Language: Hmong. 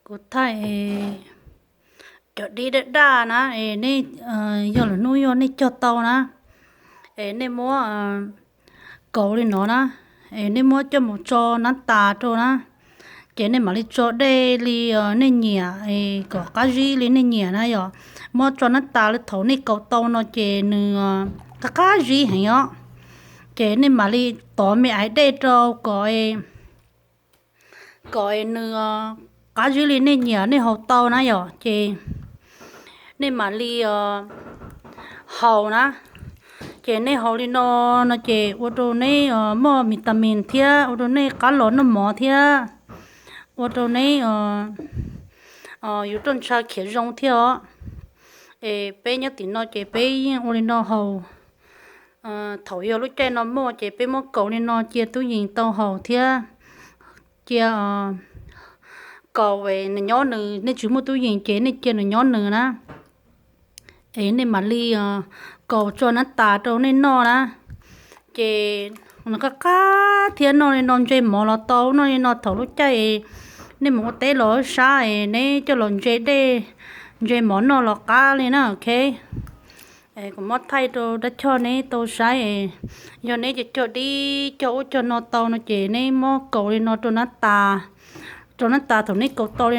Kuv thaij cov dib daj daj na, es nej, yog lwm hnub yog nej cog tau na, es nej muab kaus li no na, es nej muab coj mus tso nab tas rau na, ces nej mam li tso dej li nej nyiam, kom qab zib li nej nyiam na yom. Muab tso nab tas li thaum nej kaus tau no ces nws qab qab zib heev os. Ces nej mam li tov me aiv dej rau kom kom nws qab zib li nej nyiam nej haus tau na yom. Ces nej mam li haus na. Ces nej haus li no, no ces ua rau neb muaj vitamin thiab ua rau nej qab los noj mov thiab ua rau neb yus roj ntsha khiav zoo thiab os. Es peb nyob tim no ces peb yeej ua li no haus. Thaum yog lub caij no muaj ces peb muab kaus li no cia tub yees tau haus thiab. Cia kaus nws nyob nws, nej tsis muaj tub yees ces nej cia nws nyob nws na. Es nej mam li kaus tso nab tas rau nej noj na. Ces nws qab qab thiab, noj li no ntse mov los tau, noj li no thaum lub caij nej mus ua teb los sab es neb coj los ntse dej ntse mov noj los qab li na, ok. Kuv muab thaij rau dab choj neb tau saib. Yog neb cog cog dib cog ub cog no tau no ces neb muab kaus li no rau nab tas, rau nab tas thaum neb kaus tau li